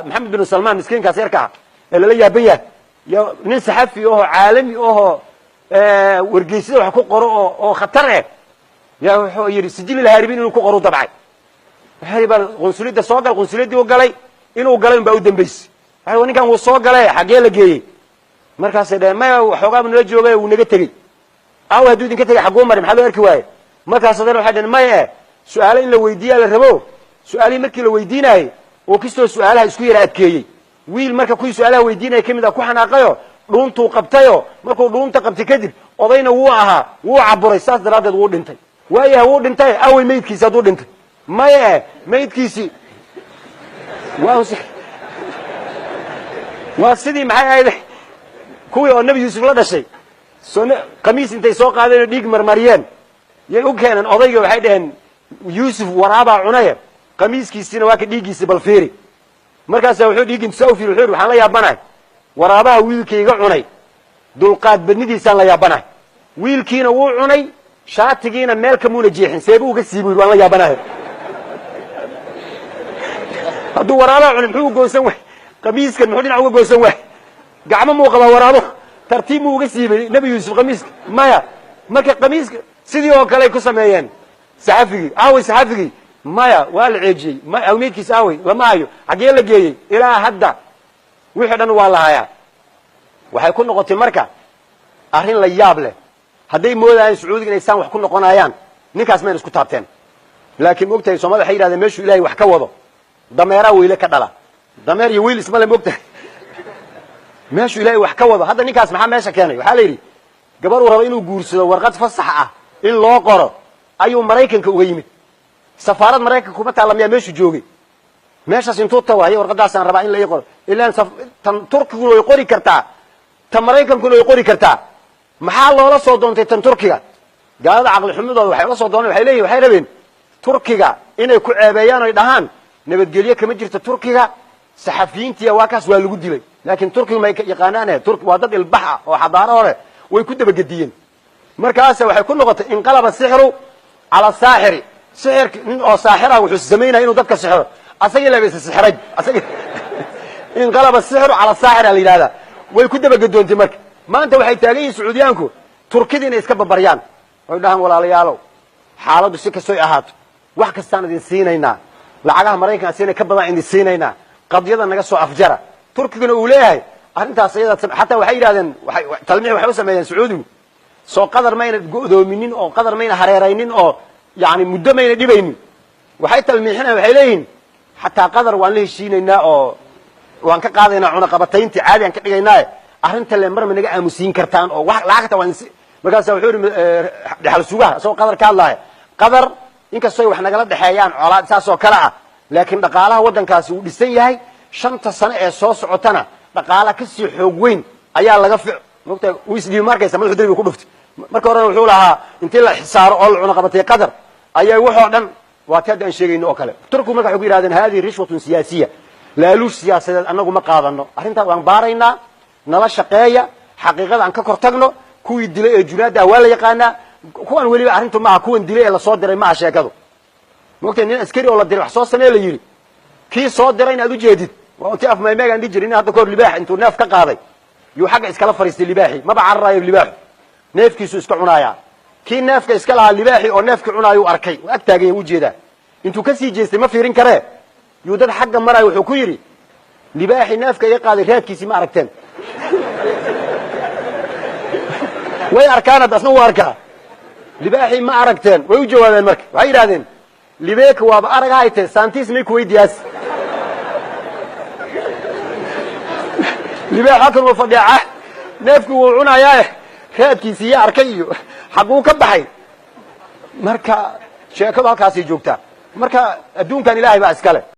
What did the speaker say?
Maxamed bin Salmaan miskiinkaas yarka ah ee lala yaaban yahay, yo nin saxafi ahoo caalami ahoo wargeysyada wax ku qoro oo khatar eh yaa wuxuu yidhi sijil ilhaaribin inuu ku qoru dabcay. Waxaa yidhi bal qunsuliyadda soo gal, qunsuliyaddii u galay, inuu galay unbaa u dambaysay. Waxay ninkan wuu soo galay, xaggee la geeyey? Markaasay dhaheen maya, waxoogaa nala joogay, wuu naga tegey. Aawe hadduu idinka tegey xagguu maray, maxaa loo arki waaye? Markaas haddana waxay dhaheen maya, su'aalo in la weydiiyaa la rabo. Su'aalihii markii la weydiinaayey oo kastoo su'aalaha isku yara adkeeyey, wiil marka kuwii su'aalaha weydiinaya ka mid ah ku xanaaqayo dhuuntuu qabtayo. Markuu dhuunta qabtay kadib, odayna wuu ahaa, wuu caburay, saas daraaddeed wuu dhintay. Waayaha wuu dhintay, awey maydkiisi hadduu dhintay? Maya, maydkiisi waa sidii maxay ahayd kuwii oo Nebi Yuusuf la dhashay soo qamiis intay soo qaadeen oo dhiig marmariyeen yay u keeneen odayga. Waxay dhaheen Yuusuf waraabaa cunaya, qamiiskiisiina waa ka dhiiggiisi, bal fiiri. Markaasaa wuxuu dhiiggi intusaa u fiiri, wuxuu yidhi waxaan la yaabanahay waraabaha wiilkayga cunay dulqaad badnidiisaan la yaabanahay. Wiilkiina wuu cunay, shaatigiina meel kamuuna jeexin, seebuu uga sii buu yidhi, waan la yaabanahay. Hadduu waraabaha cunay muxuu u goosan waay qamiiskan, muxuu dhinac uga goosan waay? Gacmo muu qabaa waraabo? Tartiib muu uga siibay Nebi Yuusuf qamiiska? Maya. Marka qamiiska sidii oo kale ay ku sameeyeen saxafigii. Aawey saxafigii? Maya, waa la ceejiyey. Awmeydkiis aawey? Lama hayo. Xaggee la geeyey? Ilaa hadda wixii dhan waa la hayaa. Waxay ku noqotay marka arrin la yaab leh. Hadday moodayaan Sacuudiga inay saan wax ku noqonayaan, ninkaas mayna isku taabteen. Laakiin mogtahay Soomaalida waxay yidhahdeen meeshuu Ilaahay wax ka wado dameeraa weyle ka dhala, dameer iyo weyl ismale. Mogtahay meeshuu Ilaahay wax ka wado. Hadda ninkaas maxaa meesha keenay? Waxaa la yidhi gabar uu rabo inuu guursado warqad fasax ah in loo qoro ayuu Maraykanka uga yimid. Safaarad Maraykanka kuma taalla miyaa meeshuu joogay? Meeshaas intuu tago, haye warqadaasaan rabaa in la ii qoro. Ilaan tan Turkiguna way qori kartaa, tan Maraykankuna way qori kartaa, maxaa loola soo doontay tan Turkiga? Gaalada caqli xumidooda waxay ula soo dooneen, waxay leeyihin waxay rabeen Turkiga inay ku ceebeeyaan oy dhahaan nabadgelyo kama jirto Turkiga, saxafiyiintiya waa kaas waa lagu dilay. Laakiin Turkigu may yaqaanaan, Turki waa dad ilbax ah oo xadaaro hore, way ku dabagediyeen. Markaasa waxay ku noqotay inqalaba sixru cala saaxiri. Sixirka nin oo saaxira wuxuu samaynaya inuu dadka sixro, asagii laba isa sixray, asagii inqalaba sixru cala saaxir la yidhahdaa. Way ku dabagedoontay. Marka maanta waxay taagan yihiin Sacuudiyaanku Turkida inay iska babaryaan oy dhahaan walaalayaalow, xaaladdu si kastoy ahaato wax kastaan idin siinaynaa, lacagaha Maraykanka siinay ka badan idin siinaynaa, qadiyada naga soo afjara. Turkiguna uu leeyahay arrintaas iyada xataa waxay yidhahdeen talmiix waxay u sameeyeen Sacuudigu soo Qadar mayna go'doominin oo Qadar mayna hareeraynin oo yani muddo mayna dhibaynin. Waxay talmiixinayan, waxay leeyihiin xataa Qadar waan la heshiinaynaa oo waan ka qaadaynaa cunaqabatayntii, caadi aan ka dhigaynaaye, arrinta le mar ma naga aamusiin kartaan oo wax lacagta waan. Markaasa wuxuu yidhi dhexal sugaha isagoo Qadar ka hadlaaya, Qadar inkastoy wax nagala dhexeeyaan colaad saas oo kale ah, laakiin dhaqaalaha waddankaasi wuu dhisan yahay, 5ta sano ee soo socotana dhaqaala kasii xoog weyn ayaa laga fi mogtahay. Uu isdhiibi markaysa madaxu derbiga ku dhuftay. Marka horena wuxuu lahaa intii la xisaaro oo la cunaqabatay Qadar ayaa waxoo dhan waa ti hadda aan sheegayno oo kale. Turkigu marka waxay ku yidhahdeen hadihi rishwatun siyaasiya, laaluush siyaasadeed annagu ma qaadano, arrintaa waan baaraynaa, nala shaqeeya, xaqiiqada aan ka kor tagno. Kuwii dilay ee junaadda ah waa la yaqaanaa, kuwan weliba arrintu maaha kuwan dilay ee lasoo diray maaha sheekadu. Mogtahay nin askari oo la diray wax soo samee la yidhi, kii soo dirayna aad ujeedid waa ti afmaymeegaan dhihi jiray. Nin hadda kahor libaax intuu neef ka qaaday yuu xagga iskala fariistay libaaxii, maba cararaayo libaaxu, neefkiisu iska cunaayaa. Kii neefka iska lahaa libaaxii oo neefkii cunaayuu arkay, waa ag taagan yahay, ujeedaa. Intuu kasii jeestay ma fiirin karee, yuu dad xagga maraayo wuxuu ku yidhi libaaxii neefka iga qaaday raadkiisii ma aragteen? Way arkaan, hadda asna wuu arkaa. Libaaxii ma aragteen? Way u jawaabeen. Marka waxay yidhahdeen libeeka waaba arag hayte, saantiis may kuweydiyaas. Libaax halkan wuu fadhiyaa, neefkii wuu cunayaae, raadkiisii ya arkay iyo xaguu ka baxay? Marka sheekadu halkaasay joogtaa. Marka adduunkan Ilaahay baa iskale.